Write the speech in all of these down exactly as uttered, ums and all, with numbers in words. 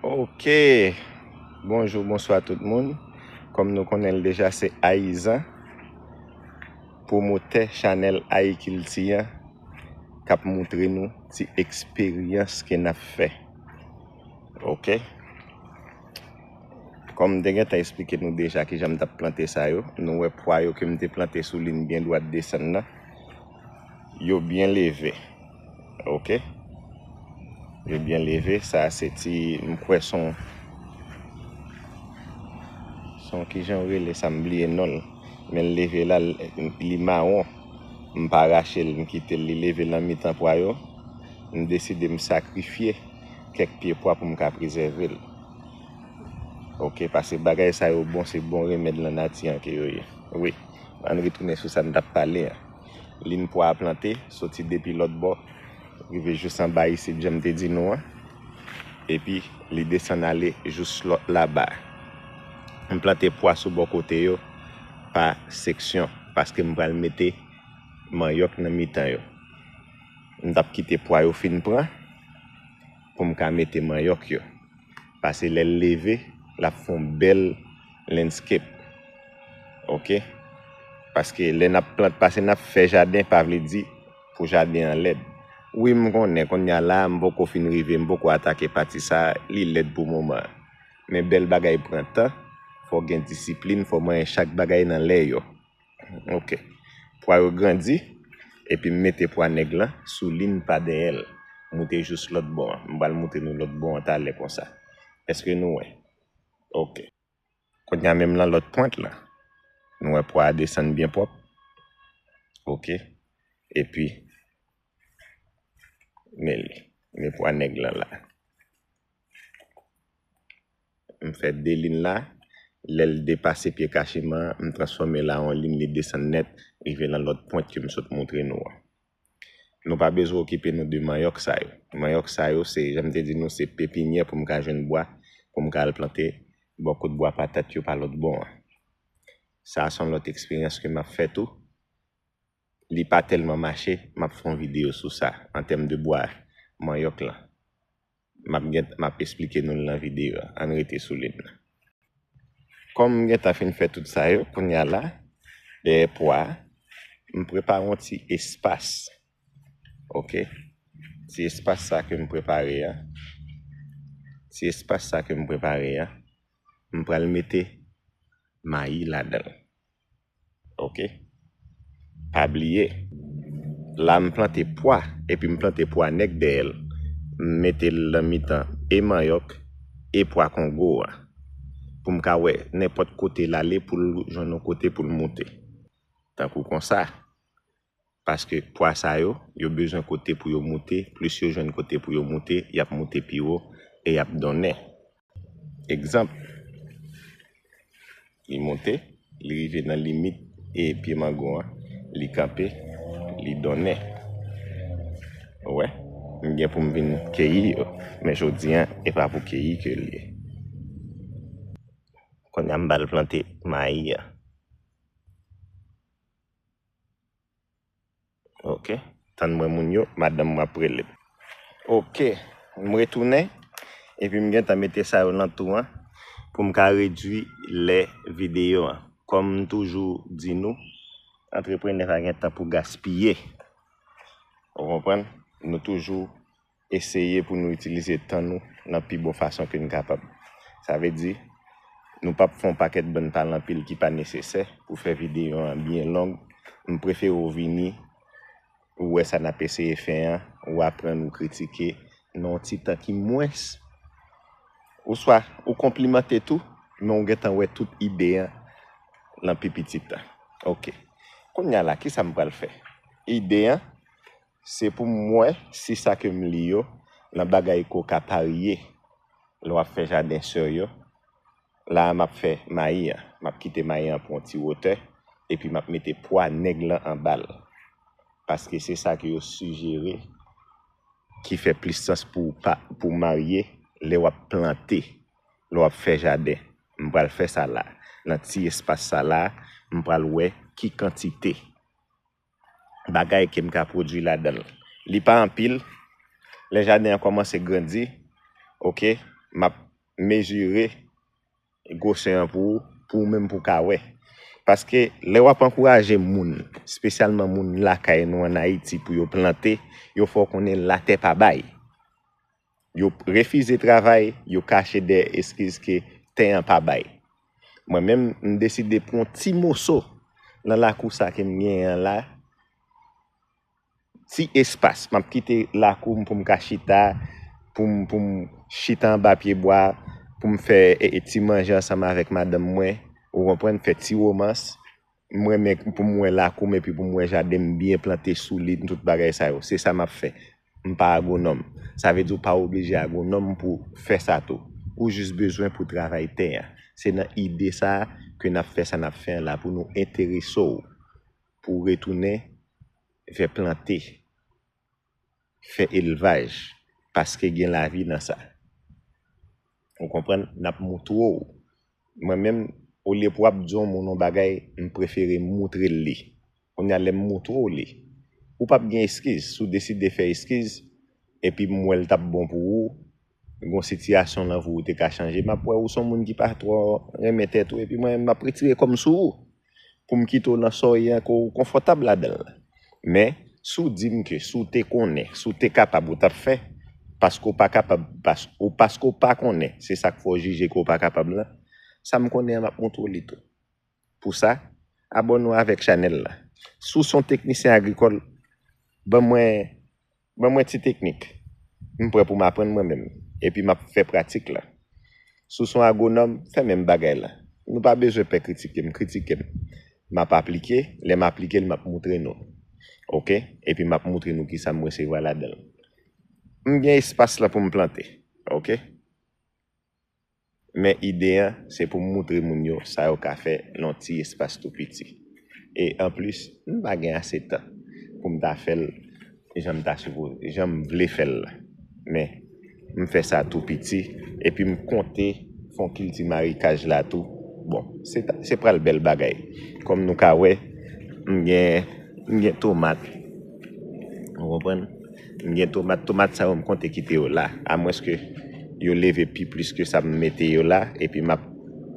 Ok. Bonjou, bonswa tout moun. Kòm nou konnen l deja, se Ayizan, pwomotè chanèl Ayikilti an, k ap moutre nou ti eksperyans ke n ap fè. Ok. Kòm m te gentan eksplike nou deja kijan m t ap plante sa yo, nou wè pwa yo ke m te plante sou liy byen dwat desann nan, yo byen leve. Ok. Yo byen leve. Sa se ti, m kwè se yon, se yon, kijan yo rele sa, m bliye non l. Men l leve la, l, li mawon. M pa rache l, m kite l, li leve nan mitan pwa yo. M deside m sakrifye kèk pye pwa pou m ka prezève l. Ok, paske bagay sa yo bon, se bon remèd lan nati an ke yo ye. Wi, ann retounen sou sa n t ap pale an. Liy pwa a plante, soti depi lòt bò, rive jis anba isit, jan m te di nou an. Epi, li desann ale jis lòt laba. M plante pwa sou bò kote yo pa seksyon, paske m pral mete manyòk nan mitan yo. M t ap kite pwa yo fin pran pou m ka mete manyòk yo. Paske lè l leve, l ap fè yon bèl landscape. Ok? Paske lè n ap plant, paske n ap fè jaden, pa vle di pou jaden an lèd. Wi, m konnen, kounye a la, m poko fin rive, m poko atake pati sa, li lèd pou moman an. Men bèl bagay pran tan, fò w gen disiplin, fò w manyen chak bagay nan lè yo. Ok. Pwa yo grandi, epi m mete pwa nèg lan sou liy pa dèyè l. Moute jis lòt bò an. M pral moutre nou lòt bò an talè konsa. Èske nou wè? Ok. Kounye a menm lan lòt pwent lan, nou wè pwa a desann byen pwòp. Ok. Epi, men li. Men pwa nèg lan la. M fè de liy la. Lè l depase pye kachiman an, m transfòme l an yon liy, li desann nèt, rive nan lòt pwent ke m sot moutre nou an. Nou pa bezwen okipe nou de manyòk sa yo. Manyòk sa yo, se, jan m te di nou, se pepinyè pou m ka jwenn bwa, pou m ka al plante bò kot bwa patat yo pa lòt bò an. Sa a se yon lòt eksperyans ke m ap fè tou. Li pa tèlman mache, m ap fè yon videyo sou sa, an tèm de bwa manyòk lan. M ap gen, m ap eksplike nou l nan videyo a. Ann rete sou liy lan. Kòm m gentan fin fè tout sa yo, kounye a la, dèyè pwa a, m prepare yon ti espas. Ok? Ti espas sa ke m prepare a. Ti espas sa ke m prepare a. M pral mete mayi ladan l. Ok? Pa bliye, la m plante pwa, epi m plante pwa nèg dèyè l. M mete l nan mitan e manyòk, e pwa kongo a. Pou m ka wè nenpòt kote l ale pou l jwenn yon kote pou l moute. Tankou konsa. Paske pwa sa yo, yo bezwen kote pou yo moute, plis yo jwenn kote pou yo moute, y ap moute pi wo e y ap donnen. Egzanp, li monte, li rive nan limit e pye mango an, li kanpe, li donnen. Ou wè, m gen pou m vin keyi yo, men jodi an, e pa pou keyi ke l ye. Kounye a m pral plante mayi a. Ok. Tann mwen moun yo, madanm mwen ap rele m. Ok. M retounen. Epi m gentan mete sa yo nan tou an pou m ka redui lè videyo an. Kòm m toujou di nou, antreprenè pa gen tan pou gaspiye. Ou konprann? Nou toujou eseye pou nou itilize tan nou nan pi bon fason ke n kapab. Sa vle di, nou p ap fè yon pakèt bann pale anpil ki pa nesesè pou fè videyo an byen long. M prefere w vini, ou wè sa n ap eseye fè an, ou aprann, ou kritike, nan yon ti tan ki mwens. Oswa, ou konplimante tou, men ou gentan wè tout ide an nan pi piti tan. Ok. Kounye a la, kisa m pral fè? Ide an, se pou m wè si sa ke m li yo nan bagay ke w ka parye lè w ap fè jaden sè yo. La a, m ap fè mayi an. M ap kite mayi an pran yon ti wotè, epi m ap mete pwa nèg lan anba l. Paske se sa ke yo sijere ki fè plis sans pou w pa, pou w marye lè w ap plante, lè w ap fè jaden. M pral fè sa la. Nan ti espas sa la, m pral wè ki kantite bagay ke m ka pwodui ladan l. Li pa anpil. Lè jaden an kòmanse grandi, ok, m ap mezire gwosè an pou ou, pou ou menm pou w ka wè. Paske lè w ap ankouraje moun, espesyalman moun lakay nou ann Ayiti, pou yo plante, yo fè w konnen latè pa bay. Yo refize travay, yo kache dèyè eskiz ke tè an pa bay. Mwen menm, m deside pran yon ti moso nan lakou sa ke m genyen an la, ti espas. M ap kite lakou m pou m ka chita, pou m, pou m chita anba pyebwa, pou m fè e, e, ti manje ansanm avèk madanm mwen, ou konprann, fè ti womans. M renmen pou m wè lakou m epi pou m wè jaden m byen plante sou li, tout bagay sa yo. Se sa m ap fè. M pa agwonòm. Sa vle di w pa oblije agwonòm pou fè sa tou. Ou jis bezwen pou travay tè a. Se nan ide sa a ke n ap fè sa n ap fè an la, pou nou enterese w, pou w retounen vè plante, fè elvaj, paske gen lavi nan sa. Ou konprann? N ap moutre w. Mwen menm, olye pou w ap di yon moun yon bagay, m prefere moutre l li. Kounye a, lè m moutre w li, ou p ap gen eskiz si w deside fè eskiz, epi m wè l t ap bon pou ou, gen yon sitiyasyon nan vi w te ka chanje, m ap wè ou se yon moun ki pa twò renmen tèt ou, epi mwen menm, m ap retire kò m sou ou. Pou m kite w nan sa w ye an, ke w konfòtab ladan l. Men, si w di m ke si w te konnen, si w te kapab, ou t ap fè, paske w pa kapab, pas, ou, paske w pa konnen, se sa k fè w jije ke w pa kapab lan, sa m konnen an, m ap moutre w li tou. Pou sa, abòne w avèk chanèl la. Si w se yon teknisyen agrikòl, ban mwen Ban mwen ti teknik. M prè pou m aprann mwen menm. Epi m ap fè pratik la. Si w se yon agwonòm, fè menm bagay la. Nou pa bezwen pè kritike m, kritike m. M ap aplike, lè m aplike l, m ap moutre nou. Oke? Epi m ap moutre nou kisa m resevwa ladan l. M gen espas la pou m plante. Oke? Men ide an, se pou m moutre moun yo sa yo ka fè nan yon ti espas tou piti. E anplis, m pa gen ase tan pou m ta fè l jan m ta sipoze, jan m vle fè l la. Men, m fè sa tou piti, epi m konte fè yon kilti marikaj la tou. Bon, se ta, se pral bèl bagay. Kòm nou ka wè, m gen, m gen tomat. Ou konprann? M gen tomat, tomat sa yo m konte kite yo la. Amwenske yo leve pi plis ke sa m mete yo la, epi m ap,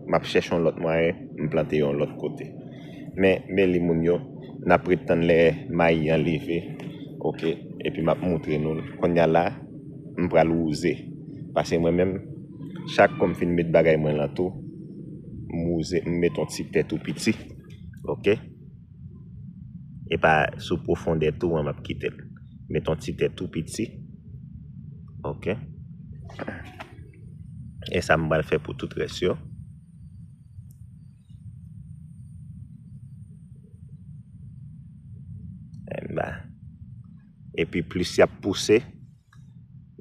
m ap chèche yon lòt mwayen, m plante yo yon lòt kote. Men, men li moun yo, n ap ret tann lè mayi an leve, oke, epi m ap moutre nou l. Kounye a la, m pral wouze. Paske mwen menm, chak kon m fin met bagay mwen lan tou, m wouze, m met yon ti tè tou piti, oke? E pa sou pwofondè tou an m ap kite l. Met yon ti tè tou piti. Oke. E sa m pral fè pou tout rès yo. Enba. Epi plis y ap pouse,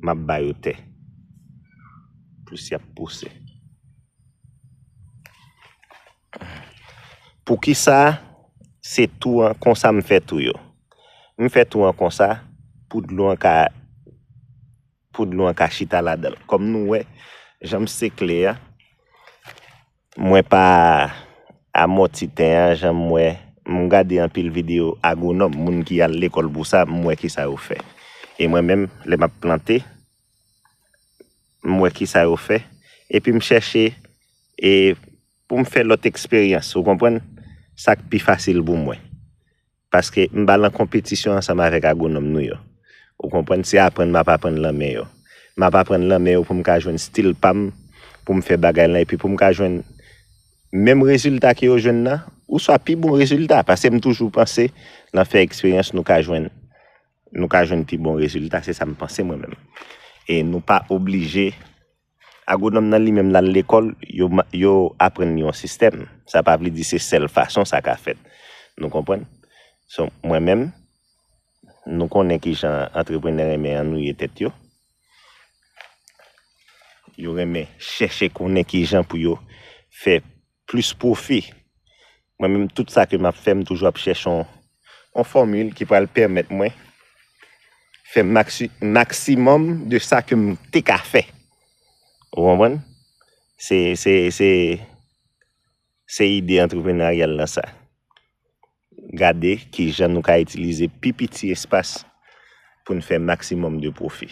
m ap ba yo tè. Plis y ap pouse. Poukisa se tou an konsa m fè tou yo? M fè tou an konsa pou dlo an ka, pou dlo an ka chita ladan l. Kòm nou wè, jan m sekle a, mwen pa amòti tè an, jan m wè, m gade anpil videyo agwonòm, moun ki al lekòl pou sa, m wè kisa yo fè. E mwen menm, lè m ap plante, m wè kisa yo fè, epi m chèche, e pou m fè lòt eksperyans, ou konprann? Sa k pi fasil pou mwen. Paske m pa lan konpetisyon ansanm avèk agwonòm nou yo. Ou konprann? Se aprann m ap aprann lan men yo. M ap aprann lan men yo pou m ka jwenn stil pa m, pou m fè bagay lan, epi pou m ka jwenn menm rezilta ke yo jwenn nan, oswa pi bon rezilta, paske m toujou panse, lan fè eksperyans, nou ka jwenn, nou ka jwenn pi bon rezilta, se sa m panse mwen menm. E nou pa oblije, agwonòm nan li menm l al lekòl, yo, yo aprann li yon sistèm. Sa pa vle di se sèl fason sa ka fèt. Nou konprann? So, mwen menm, nou konnen kijan antreprenè renmen annuiye tèt yo. Yo renmen chèche konnen kijan pou yo fè plis pwofi. Mwen menm, tout sa ke m ap fè, m toujou ap chèche yon, yon fòmil ki pral pèmèt mwen fè maksi-, maksimòm de sa ke m te ka fè. Ou konprann? Se, se, se, se ide antreprenaryal lan sa. Gade kijan nou ka itilize pi piti espas pou n fè maksimòm de pwofi.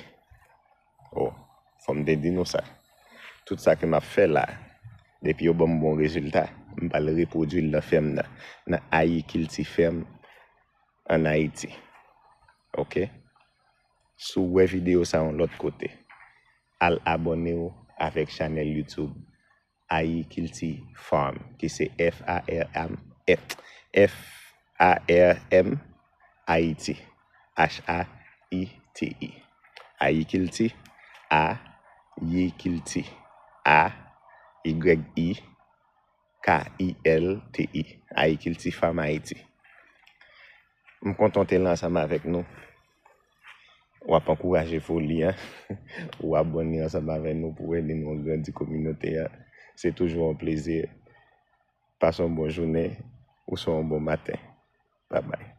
O, fò m te di nou sa. Tout sa ke m ap fè la, depi yo ban m bon rezilta, m pral repwodui l nan fèm nan, nan Ayi Kilti Fèm ann Ayiti. Oke? Si w wè videyo sa yon lòt kote, al abòne w avèk chanèl YouTube Ayi Kilti Farm, ki se F A R M, F, F A R M Haiti, H A I T I. Ayi Kilti, A, Y Kilti, A, Y I, K I L T I, Ayi Kilti Farm Haiti. M kontan w te la ansanm avèk nou. W ap ankouraje foli an. Ou abòne ansanm avèk nou pou w ede nou grandi kominote an. Se toujou yon plezi. Pase yon bon jounen oswa yon bon maten. Babay.